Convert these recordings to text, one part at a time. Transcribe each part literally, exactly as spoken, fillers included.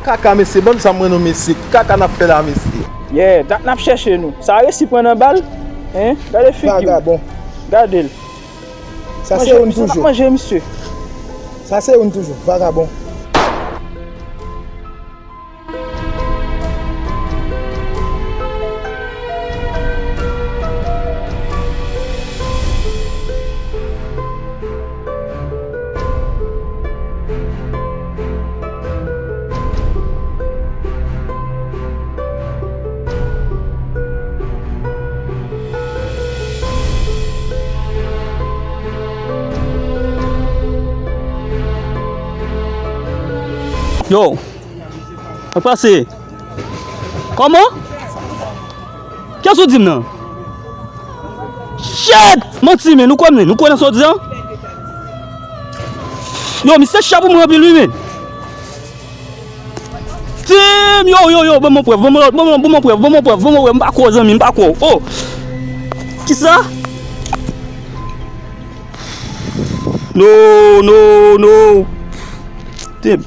Kaka, mesye, ban m sa mwen non, mesye. Kaka n ap fè la, mesye. Yeah, dat n ap chèche nou. Sa resi pran nan bal? Hein? Gade figi w. Vagabon. Gade l. Sa se youn toujou. Manje misye. Sa se youn toujou, vagabon. Yo, sa k pase? Kòman? Kiyès ou di m nan? Shit! Manti, men nou kwè m, nou kwè nan sa w di an? Yo, misye chè pou mwen anpil, wi, men. Tim, yo, yo, yo, ban m yon prèv, ban m yon lòt, ban m yon, ban m yon prèv, ban m yon prèv, ban m yon prèv, m pa kwè w, zanmi, m pa kwè w. Oh! Kisa? No, no, no. Tim.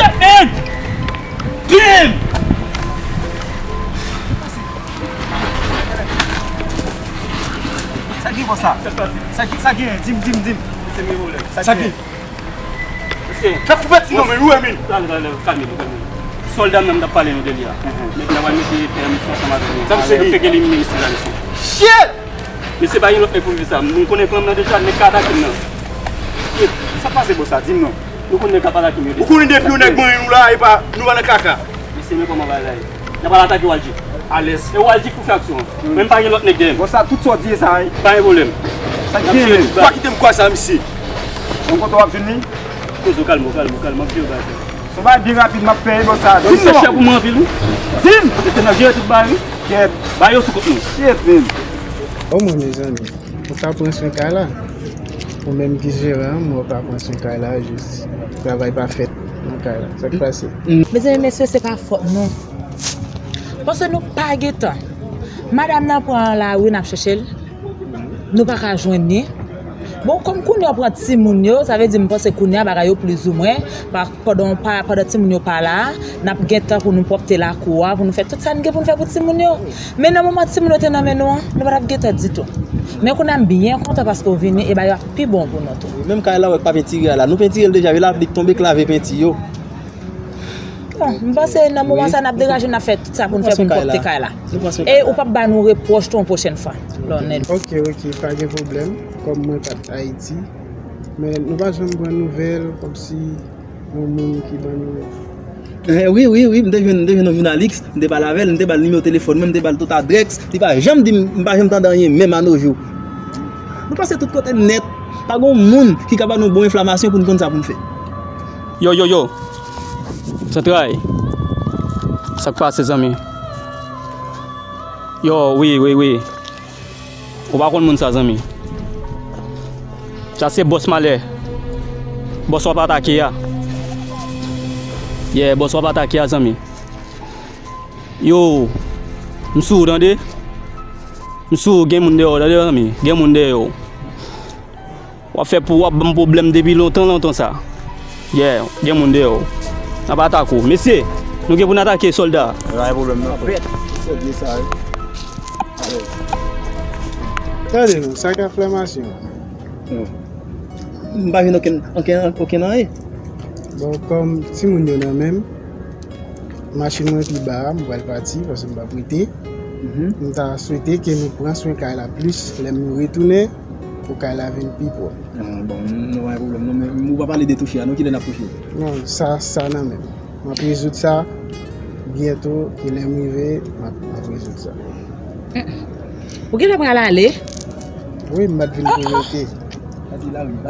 Shit, man! Damn! Sa ki konsa? Sa ki, sa ki, di m, di m, di m. Sa ki? Mesye. Fè pou pèti non, men ou wè, men. Kalme, kalme, kalme. Sòlda m nan m t ap pale nou de li a. Nèg la pral mete pèmisyon ansanm avèk nou. Sa misye di? Fè ke li menm isi la, mesye. Shit! Mesye, pa gen lòt nèg pou m di sa. Nou konnen plan m nan deja, nèg ka atake m nan. Sa pase, bòs la, di m non. Nou konnen nèg k ap atake m yo deja. Ou konnen depi yon nèg manyen nou la, e pa, nou pa nan kaka. Mesye, men kòman bagay la ye. N ap al atake Waldy. Alèz. E Waldy k pou fè aksyon an. Mwen m pa gen lòt nèg dèyè m. Bòs la, tout sa w di e sa, wi. Pa gen pwoblèm. Sa k genyen? Pa kite m kwè sa, mesye. Yon kote w ap jwenn li? Kozo, kalme w, kalme w, kalme w, m ap di w bagay sa. Se yon bagay byen rapid m ap fè, bòs la. Di m non. Mesye chè pou mwen anpil, wi. Di m! Mesye n ap jere tout bagay, wi. Kèt. Ba yo sou kont nou. Shit, man. Omwen, mezanmi, ou ka pran swen kay la. Ou menm ki jeran an, mwen ou ka pran swen kay la, jis travay pa fèt nan kay la. Sa k pase? Mezanmi, mesye, se pa fòt nou. Paske nou pa gen tan. Madanm nan pran lari, n ap chèche l. Nou pa ka jwenn li. Bon, kòm kounye a w pran timoun yo, sa vle di m panse kounye a bagay yo plizoumwen, pa, pandan, pa, pandan timoun yo pa la, n ap gen tan pou nou pwòpte lakou a, pou nou fè tout sa n gen pou n fè pou timoun yo. Men nan moman timoun yo te nan men nou an, nou pa t ap gen tan ditou. Men kounye a m byen kontan paske w vini, e bagay yo ap pi bon pou nou tou. Menm kay la, w wè k pa pentire a la. Nou pentire l deja, wi, lapli k tonbe k lave penti yo. Bon, m panse nan moman sa n ap degaje, n ap fè tout sa pou n fè pou n pwòpte kay la. E ou p ap ba nou repwòch tou yon pwochèn fwa. Lè w nèt. Ok, ok, pa gen pwoblèm. Kòm mwen pa t Ayiti, men nou pa janm pran nouvèl kòmsi yon moun ki ban nou. Eh, wi, wi, wi, m te jwenn, m te jwenn yon jounalis, m te pale avè l, m te ba l nimewo telefòn mwen, m te ba l tout adrès, li pa janm di m, m pa janm tande anyen, menm a no jou. Nou pase tout kote nèt, pa gen yon moun ki ka ba nou bon enfòmasyon pou n konn sa pou n fè. Yo, yo, yo. Zantray. Sa k pase, zanmi? Yo, wi, wi, wi. Ou pa konn moun sa, zanmi. Sa se bòs malè. Bòs w ap atake a. Yeah, bòs w ap atake a, zanmi. Yo, m sou ou, tande? M sou ou, gen moun dèyè w, tande, zanmi? Gen moun dèyè w. W ap fè pou w ap ban m pwoblèm depi lontan, lontan sa. Yeah, gen moun dèyè w. N ap atake w. Mesye, nou gen pou n atake sòlda. Pa gen pwoblèm, non, frè. Sòlda sa, wi. Tande non, sa k ap fè machin an? M pa jwenn okenn, okenn, okenn anyen. Bon, kòm timoun yo nan men m, machin mwen pi ba a, m pral pati paske m p ap rete. M ta swete ke nou pran swen kay la plis lè nou retounen pou kay la vin pi pwòp. Ah, bon, nou pa gen pwoblèm non, men ou pa pale de touche a non, kilè n ap touche? Non, sa, sa nan men m. M ap rezoud sa byento, e lè m rive, m ap, m ap rezoud sa. Ou gentan pral ale? Wi, m pa t vin pou rete.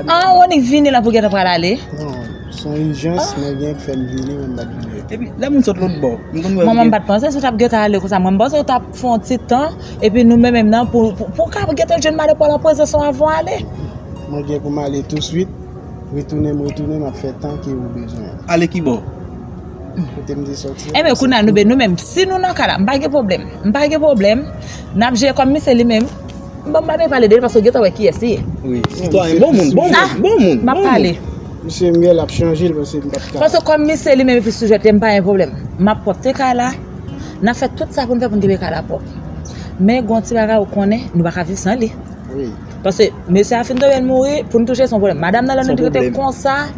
Ah, ou annik vini la pou gentan pral ale? Non, se yon ijans, men gen k fè m vini, men m pa t vin rete. Epi, lè moun sot lòt bò, m konn wè. Mwen, mwen m pa t panse si w t ap gentan ale konsa. Mwen, m panse w t ap fè yon ti tan, epi nou menm menm nan, pou, pou, pou w ka gentan jwenn madanm ou an prezans ou anvan w ale. Mwen gen pou m ale touswit. Retounen, m retounen, m ap fè tan ke ou bezwen an. Ale ki bò? Kote m te sòti a. Enben, kounye a, nou, ben, nou menm, si nou nan kay la, m pa gen pwoblèm. M pa gen pwoblèm. N ap jere kòm misye li menm. Bon, m pa bezwen pale de li paske w gentan wè kiyès li ye. Wi, sitwayen, bon moun, bon moun, bon moun, m ap pale. Misye m gen l ap chanje l paske m pa t ka. Paske kòm misye li menm epi sou jwèt li, m pa gen pwoblèm. M ap pwòpte kay la, n ap fè tout sa pou n fè pou n kenbe kay la pwòp. Men gen yon ti bagay ou konnen, nou pa ka viv san li. Wi. Paske mesye a fin tonbe, l mouri, pou n touche se yon pwoblèm. Madanm nan, lè nou di rete konsa,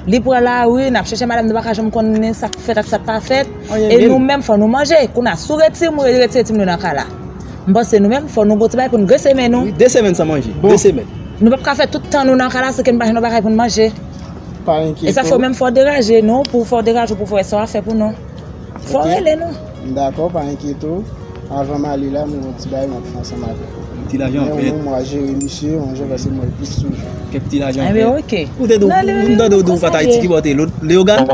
li pran lari, n ap chèche madanm, nou pa ka janm konnen sa k fèt ak sa k pa fèt. E nou menm, fò nou manje. Kounye a, si w retire moun, retire timoun yo nan kay la. M panse nou menm, fò nou gon ti bagay pou nou grese men nou. Wi, de semèn san manje. De semèn. Nou p ap ka fè tout tan nou nan kay la, se ke nou pa jwenn yon bagay pou nou manje. Pa enkyete w. E sa fè w menm fò w degaje nou, pou fò w degaje w, pou fò w wè sa w ap fè pou nou. Fò w rele nou. M dakò, pa enkyete w. Avan m ale la, m gen yon ti bagay m ap fè ansanm avè w. Ti lajan. Men yon mwa jere misye, yon jan pase m wè l plis toujou. Kèk ti lajan. Enben, oke. Ou te di w, m tande w di w pa t Ayiti ki bò te Leyogàn.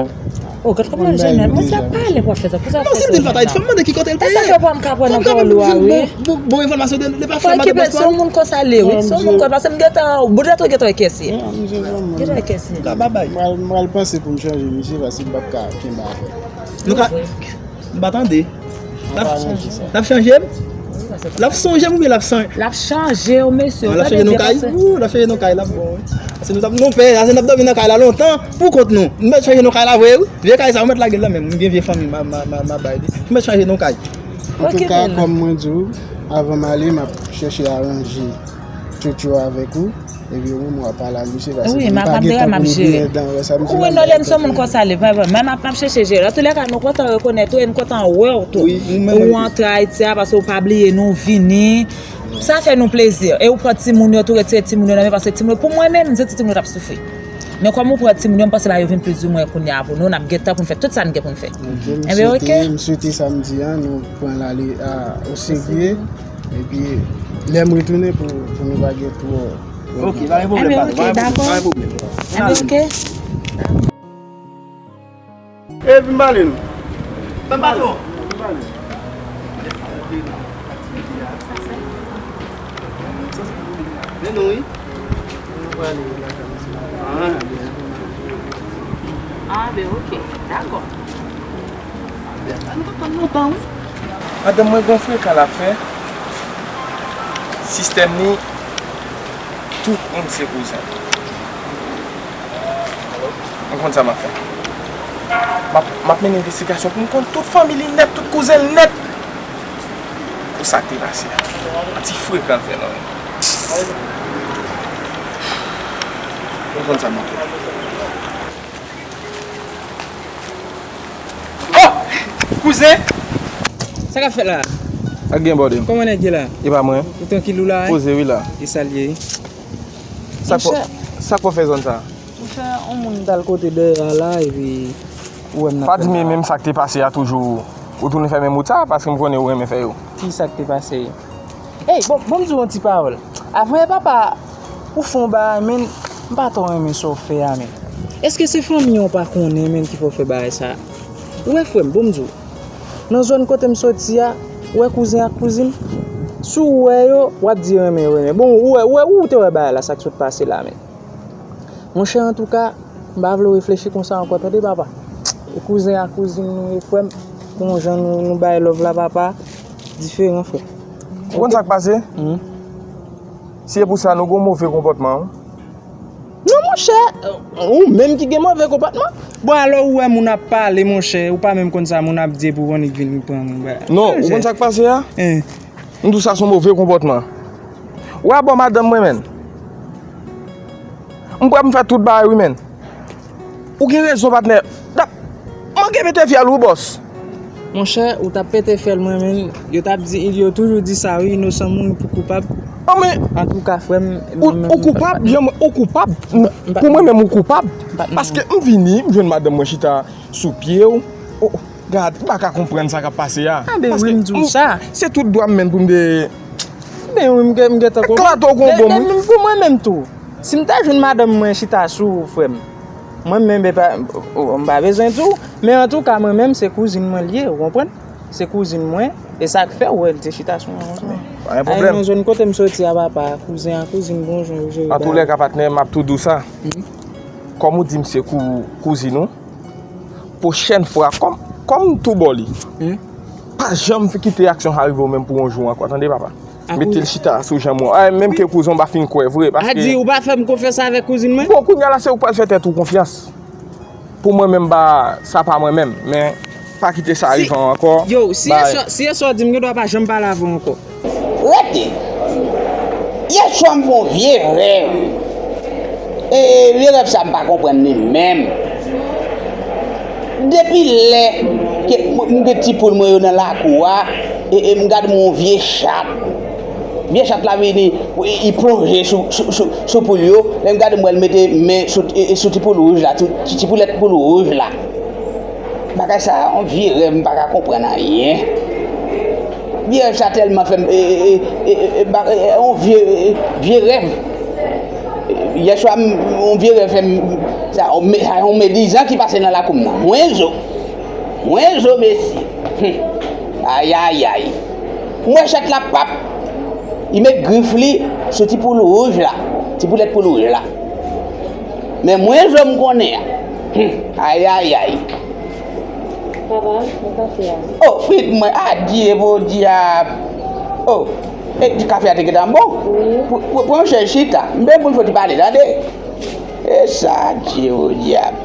Oh, gad kòman l jennen. Misye ap pale pou ap fè sa. Pou sa fè sa. Non, si m di l pa t Ayiti, fò m mande ki kote l te ye. E sa fè pou m ka pran nan kòl ou a, wi. Bon, bon enfòmasyon de, li pa fè madanm. Se yon moun konsa l ye, wi. Se yon moun konsa, paske m gentan, bout lè tou gentan wè kiyès li ye. Gentan wè kiyès li ye. Ka babay. M pral, m pral panse pou m chanje misye, paske m p ap ka kenbe avè l. Nou ka, m pa tande. L ap, l ap chanje m? L ap sonje m oubyen l ap san-, l ap chanje w, mesye. L ap chanje non kay? Ou, l ap chanje non kay, l ap bon, wi. Se nou t ap non pè, se n ap dòmi nan kay la lontan, pou kont nou. Nou mèt chanje non kay la vre, wi. Vye kay sa, ou mèt lage l nan men m. M gen vye fanmi, m a, m a, m a, m a bay li. Ou mèt chanje non kay. Antouka, kòm mwen di w, avan m ale, m ap chèche aranje tchotcho avèk ou. Epi ou menm w ap pale ak misye, paske wi, m pa gen tan pou nou pi endan wè sa misye. Wi, non, lè m se yon moun konsa, li pa bon. Men m ap, m ap chèche jere. Antoulèka, nou kontan rekonèt ou e n kontan wè w tou. Ou antre Ayiti a, paske ou pa bliye nou, vini. Sa fè nou plezi. E ou pran timoun yo tou, retire timoun yo nan men, paske timoun yo, pou mwen menm, m santi timoun yo t ap soufri. Men kòm ou pran timoun yo, m panse bagay yo vin plizoumwen kounye a pou nou, n ap gen tan pou n fè tout sa n gen pou n fè. Enben, oke. M swete, m swete samdi a, nou pran l ale a, o serye. Epi, lè m retounen pou, pou nou pa gen twò. Ok, pa gen pwoblèm, pa gen pwoblèm. Enben, oke, dakò. Enben, oke. E vin pale nou. Fè m pase w. Vin pale. Men nou, wi. Nou prale lakay misye. Ah. Ah, ben, oke. Dakò. Madanm mwen gon frekan l ap fè. Sistèm li, tout moun se kouzen. Ou konn sa m ap fè. M ap, m ap mennen envestigasyon pou m konn tout fanmi li nèt, tout kouzen l nèt. Pou sa k te pase a. Yon ti frekan l fè nan men m. Ou konn sa m ap fè. Oh! Kouzen! Sa k ap fèt la? Sa k gen, bòde? Kòman nèg ye la? E pa mwen. Ou trankil ou la, wi? Poze wi la. E sa l ye? Sa k fè, sa k fè w fè zòn sa? Monchè, yon moun t al kote dèyè a la, epi ou wè m nan. Pa di m e menm sa k te pase a toujou, ou tounen fè menm wout sa, paske m konnen ou renmen fè yo. Ki sa k te pase? Ey, bon, bon, m di w yon ti pawòl. Avan yè papa, ou fè yon bagay, men m pa twò renmen sa w fè a, men. Èske se fanmi an w pa konnen, men, ki fè w fè bagay sa? Ou wè, frè m, bon, m di w. Nan zòn kote m soti a, ou wè kouzen ak kouzin? Si w wè yo, w ap di renmen yo renmen. Bon, ou wè, ou wè, ou te wè bagay la, sa k sot pase la, men. Monchè, antouka, m pa vle w reflechi konsa ankò, tande, papa. E kouzen ak kouzin nou ye, frè m, gon jan nou, nou bay love la, papa, diferan, frè. Ou konn sa k pase? Hmm. Si e pou sa, nou gon move konpòtman, wi. Non, monchè, ou menm ki gen move konpòtman. Bon, alò, ou wè moun ap pale, monchè, ou pa menm konn sa moun ap di epi w annik vin pran moun, bagay. Non, ou konn sa k pase a? Hein. M di w sa se yon move konpòtman. Ou wè bò madanm mwen, menn. M prè pou m fè tout bagay, wi, menn. Ou gen rezon, patnè. Dap, manke pete fyèl, wi, bòs. Monchè, ou t ap pete fyèl mwen, menn. Yo t ap di, yo toujou di sa, wi, inosan mouri pou koupab. An, men, antouka, frè m, ou, ou koupab, jan mwen, ou koupab. Pou mwen menm, ou koupab. Paske m vini, m jwenn madanm mwen chita sou pye w. Oh, gad, m pa ka konprann sa k ap pase a. Anben, wi, m di w sa. Se tout dwa m, menn, pou m te. Ben wi, m gen, m gentan konprann. Kòman tou ou gon bon moun? Men, men pou mwen menm tou, si m ta jwenn madanm mwen chita sou ou, frè m, mwen menm, e pa, oh, m pa bezwen di w, men antouka, mwen menm, se kouzin mwen l ye, ou konprann? Se kouzin mwen, e sa k fè w wè l te chita sou mwen konsa. Pa gen pwoblèm. Ay, nan zòn kote m soti a, papa, kouzen ak kouzin, gon jan yo jere bagay. Antoulèka, patnè, m ap tou di w sa. Kòm ou di m se kou-, kouzin ou, pwochèn fwa, kòm, kòm m tou ba w li, pa janm kite aksyon sa rive w menm pou yon jou ankò, tande, papa. Mete l chita sou janm ou. A, menm ke kouzin w pa fin kwè vre, paske. A di, ou pa fè m konfyans avèk kouzin mwen? Bon, kounye a la, se ou k pral fè tèt ou konfyans. Pou mwen menm, ba, sa pa mwen menm, men pa kite sa rive ankò. Yo, si yèswa, si yèswa w di m gen dwa pa janm pale avè w ankò. Rete. Yèswa m fè yon vye rèv. E, e, vye rèv sa m pa konprann li menm. Depi lè ke m, m gen ti poul mwen yo nan lakou a, e, e m gade m yon vye chat. Vye chat la vini, li, li plonje sou, sou, sou, sou poul yo. Lè m gade m wè l mete men sou, e, e sou ti poul wouj la, sou ti, ti poulèt poul wouj la. Bagay sa a, yon vye rèv, m pa ka konprann anyen. Vye rèv sa tèlman fè m, e, e, e, e, e, ba-, e, e, yon vye, e, vye rèv. Yèswa, m, yon vye rèv fè m, sa, yon me-, sa, yon medizan ki pase nan lakou m nan. Mwen zo. Mwen zo, mesye. Hum. Ayayay. M wè chat la pap. Li met grif li sou ti poul wouj la. Ti poulèt poul wouj la. Men mwen zo m konnen an. Hum. Ayayay. Papa, mwen kafe a. Oh, pitit mwen, adye podyab. Oh, e, kafe a te gentan bon? Wi. Pr-, pr-, pran yon chèz chita. M bezwen pou n foti pale, tande. E sa, adye podyab.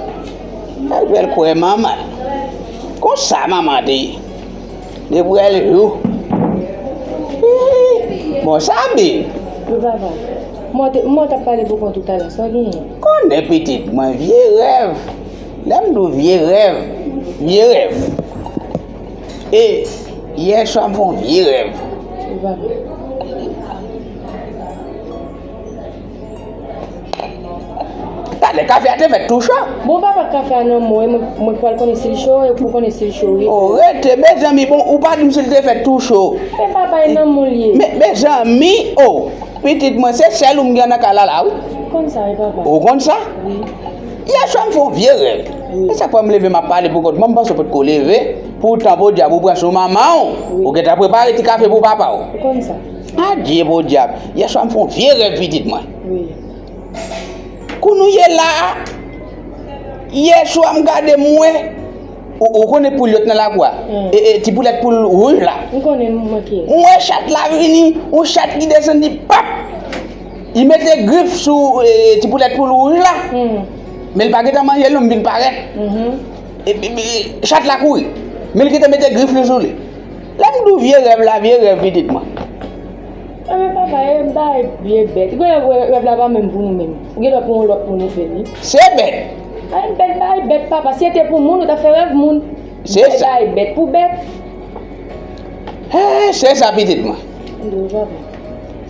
Al fè l kwè manman l. Konsa manman te ye. Depi w wè l jou. Bon, sa byen. Wi, papa. Mwen te, mwen t ap pale pou kont ou talè. Sa w genyen? Konnen pitit mwen, vye rèv. Lè m di w vye rèv, vye rèv. E yè swa m fè yon vye rèv. Wi, papa. Talè, kafe a te fèt tou cho. Bon, papa, kafe a nan men w, e mwen, mwen pral konnen si l cho, e pou konnen si l cho, wi. Oh, rete, mezanmi, bon, ou pa di m si l te fèt tou cho. Men papa, e nan men w l ye. Me-, mezanmi, oh, pitit mwen, se sèl ou m gen nan kay la la, wi. Ou konn sa, wi, papa. Ou konn sa? Wi. Yè swa m fè yon vye rèv. Wi. E sa k fè m leve m ap pale pou kont mwen, m panse w potko leve. Poutan, podyab, ou pran sou manman w. Wi. Ou gentan prepare ti kafe pou papa w. Ou konn sa. Adye podyab. Yè swa m fè yon vye rèv, pitit mwen. Wi. Kounye a la, yè swa m gade m wè, ou, ou konnen poul yo t nan lakou a? Hmm. E, e, ti poulèt poul wouj la. M konnen, m manke. M wè chat la vini, yon chat ki desann li, pap! Li mete grif sou, e, ti poulèt poul wouj la. Hmm. Men l pa gentan manje l non, m vin parèt. Mhm. E, e, e, chat la kouri. Men l gentan mete grif li sou li. Lè m di w vye rèv la, vye rèv pitit mwen. Enben papa, e bagay vye bèt. Ou konnen rèv, rèv la pa menm pou nou menm. Ou gen dwa pou yon lòt moun ou fè li. Se bèt. Ay, bèt, bagay bèt, papa. Si se te pou moun, ou t ap fè rèv moun. Se sa. Bagay bèt pou bèt. Eh, se sa, pitit mwen. Wi, papa.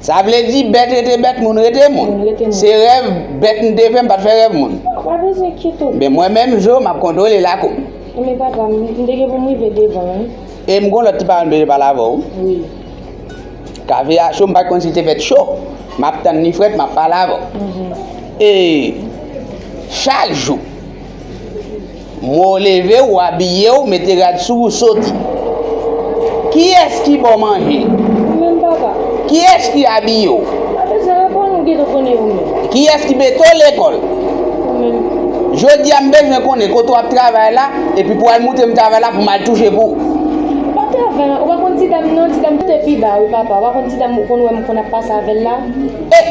Sa vle di bèt rete bèt, moun rete moun. Moun rete moun. Se rèv bèt m te fè, m pa t fè rèv moun. Pa bezwen enkyete w. Men mwen menm, zo, m ap kontwole lakou m. Men papa, m, m te gen pou m rive devan, wi. E m gon lòt ti pawòl m bezwen pale avè w. Wi. Kafe a cho, m pa t konn si l te fèt cho. M ap tann li frèt, m ap pale avè w. Mhm. E chak jou, mwen w leve, w abiye, w mete rad sou ou, soti. Kiyès ki ba w manje? Ou menm, papa. Kiyès ki abiye w? Pa bezwen reponn, ou gentan konnen ou menm. Kiyès ki mete w lekòl? Ou menm. Jodi a, m bezwen konnen kote w ap travay la, epi pou w al montre m travay la pou m al touche pou ou. Pa travay la, ou pa konn ti dam nan, ti dam te pi ba, wi, papa. Ou pa konn ti dam ou konn wè m konn ap pase avè l la? E,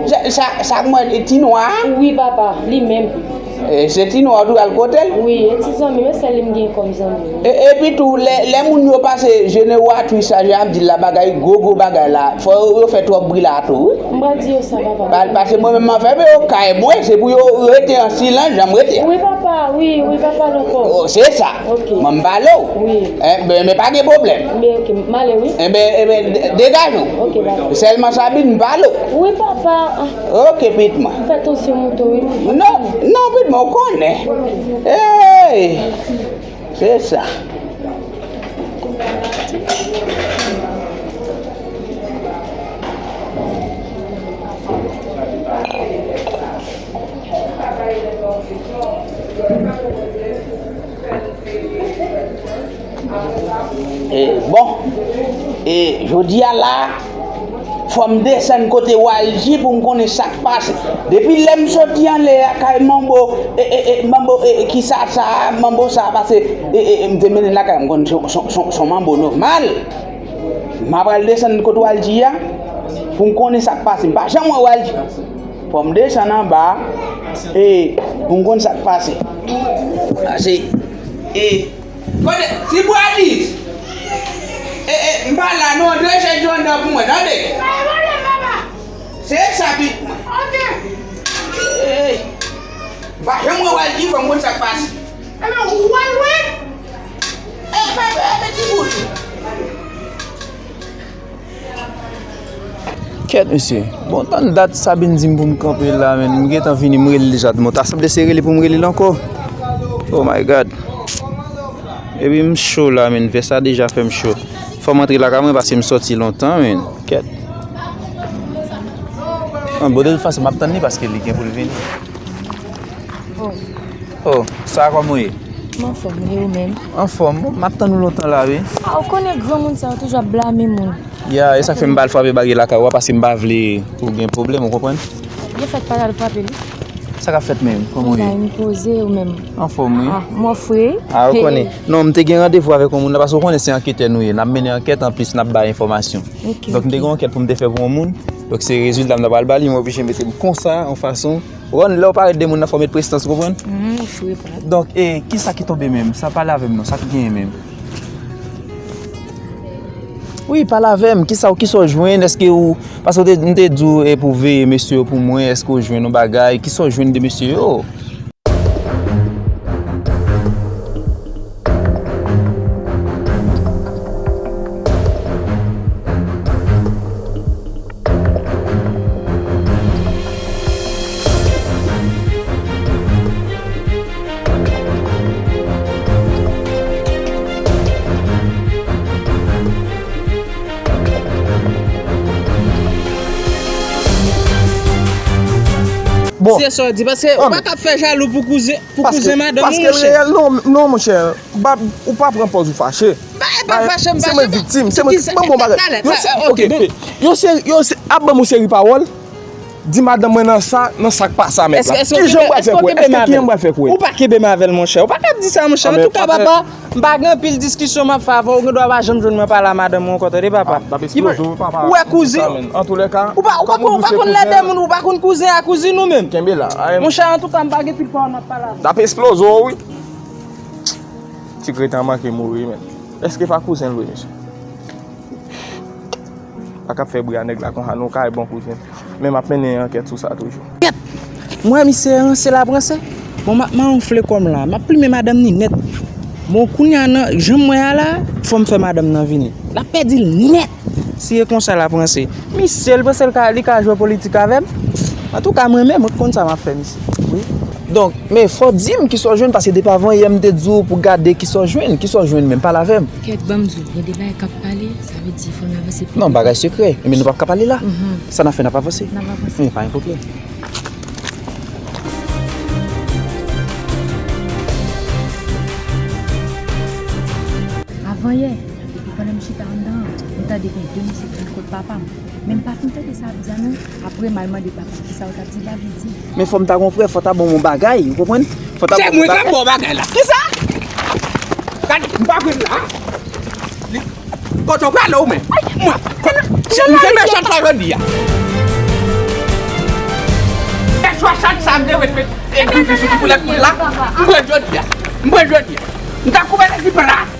sa, sa, sa k mwen, e, ti nwa a? Wi, papa, li menm. E, se ti nwa ou tou al kote l? Wi, e ti zanmi m, e sèl li m gen kòm zanmi. E, epi tou, lè, lè moun yo pase, je ne vois plus sa, jan y ap di l la, bagay, gwo, gwo bagay la, fò yo, yo fè twòp bri la tou, wi. M pral di yo sa, papa. Ba, paske mwen menm, m ap fè yo kay mwen, se pou yo rete an silans, jan m rete a. Wi, papa, wi, wi, papa, lòt fò. Oh, se sa. Ok. Mwen m pale w. Wi. Enben, men pa gen pwoblèm. Men, ok, m ale, wi. Enben, enben, de-, degaje w. Ok, papa. Sèlman Sabine, m pale w. Wi, papa. Ah. Ok, pitit mwen. M fè tansyon monte, wi. Non, non, pitit mwen, ou konnen. Hey! Se sa. E, bon, e, jodi a la, fò m desann kote Walji pou m konnen sa k pase. Depi lè m soti anlè a kay Manbo, e, e, e, Manbo, e, e, ki sa sa a, Manbo sa a pase, e, e, e, m te mennen l lakay m, konn se, se, se, se yon Manbo nòmal. M apral desann kote Walji a, Pou m konnen sa k pase, m pa janm wè Waldy. Fò m desann anba, e, pou m konn sa k pase. Pase, e, kote, ti bwa di, e, e, m pa la non, dwe chèche yon dan pou mwen, tande? Se sa ki, e, m pa janm wè Waldy, fò m konn sa k pase. Ebyen, ou wè l, wi? E, fè, fè, fè ti bout. Kèt, mesye. Bon, tann dat Sabine di m pou m kanpe la, men m gentan vini, m rele l deja. Bon, ta sanble se rele pou m rele l ankò. Oh my God. Epi m cho la, men vès la deja fè m cho. Fò m antre lakay mwen paske m sòti lontan, men. Kèt. An, bon, de tout fason, m ap tann li paske li gen pou l vini. Oh. Oh, sa kòman w ye? M anfòm, e ou menm? Anfòm, bon, m ap tann ou lontan la, wi. Ah, ou konnen granmoun sa yo toujou ap blame moun. Ya, e sa k fè m pa al frape bagay lakay ou a, paske m pa vle pou gen pwoblèm, ou konprann? Yo fèt pa al frape li. Sa k ap fèt menm? Kòman w ye? M poze, ou menm? Anfòm, wi. Ah, mwen fre. Ah, ou konnen. Non, m te gen randevou avèk yon moun la, paske ou konnen se anketè nou ye. N ap mennen ankèt, anplis n ap bay enfòmasyon. Ok, donk, m te gen yon ankèt pou m te fè pou yon moun. Donk, se rezilta m ta pral ba li, mwen oblije mete m konsa, yon fason. Ou konn, lè w parèt de moun nan, fò w met prestans, ou konprann? Mhm, fre, pa. Donk, e, kisa ki tonbe menm? Sa pale avè m non, sa k genyen menm? Wi, pale avè m, kisa, kisa w jwenn? Èske ou, paske w te, m te di w, e, pou veye mesye yo pou mwen, èske w jwenn yon bagay? Kisa w jwenn de mesye yo? Bon. Se sa w di, paske ou pa ka ap fè jalou pou kouzen, pou kouzen madanm ou, monchè. Paske l reyèl, non, non, monchè. Ou pa, ou pa pran pòz ou fache. Ba, e pa fache, m fache. Se mwen viktim, se mwen. Ban m bon bagay. Yo se, ok, yo se, ap ban m yon seri pawòl. Di madanm mwen nan sa, nan sa k pa sa mèt la. Kijan m pral fè kwè? Èske kijan m pral fè kwè? Ou pa kenbe m avè l, monchè. Ou pa ka ap di sa, monchè. Antouka, papa, m pa gen anpil diskisyon m ap fè avè w. Ou gen dwa pa janm jwenn mwen pale a madanm ou ankò, tande, papa. Ou wè kouzin? Ou pa, ou pa konn lè de moun, ou pa konn kouzen a kouzin ou menm. Monchè, antouka, m pa gen pil pawòl m ap pale avè w. N ap esploze w, wi. Ti kretan manke mouri, men. Èske pa kouzen l vre, mesye? Pa ka ap fè bri a nèg la konsa, non, kay bon kouzen. Men m ap mennen ankèt sou sa toujou. Kèt! Mwen, misye ranse l ap ranse. Bon, m ap mawonfle kò m la. M ap plimen madanm ni nèt. Bon, kounye a nan, jan m wè a la, fò m fè madanm nan vini. L ap pèdi l nèt. Si e konsa l ap ranse. Misye, li panse l ka, li ka jwe politik avè m? Antouka, mwen menm, ou t konn sa m ap fè, misye. Wi. Donk, men fò w di m kisa w jwenn, paske depi avan yè m te di w pou gade kisa w jwenn, kisa w jwenn menm, pale avè m. Kèt, ban m di w, gen de bagay k ap pale, sa vle di fò n avanse plis. Non, bagay sekrè, men nou p ap ka pale la. Mhm. Sa n ap fè, n ap avanse. N ap avanse. Men pa gen pwoblèm. Avan yè, depi pandan m chita anndan an, m tande gen de misye ki vin kot papa m. Men m pa fin tande sa ap di a non. Apre m al mande papa m kisa yo t ap di, l pa vle di. Men fò m ta gon frè, fò ta ban m yon bagay, ou konprann? Fò ta ban m yon bagay. Se mwen k ap ba w bagay la. Kisa? Gade, m pa vle la. Kote w prale ou menm? Mwen, m te mechan sa jodi a. E swasant sa m te ret met egri sou koulèt mwen la. M pran jodi a. M pran jodi a. M ta koupe l epi pran.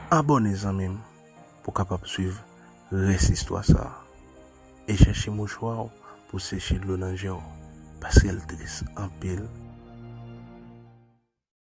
Abòne zanmi m pou w kapab swiv rès istwa sa a. E chèche mouchwa w pou w seche dlo nan je w, paske l tris anpil.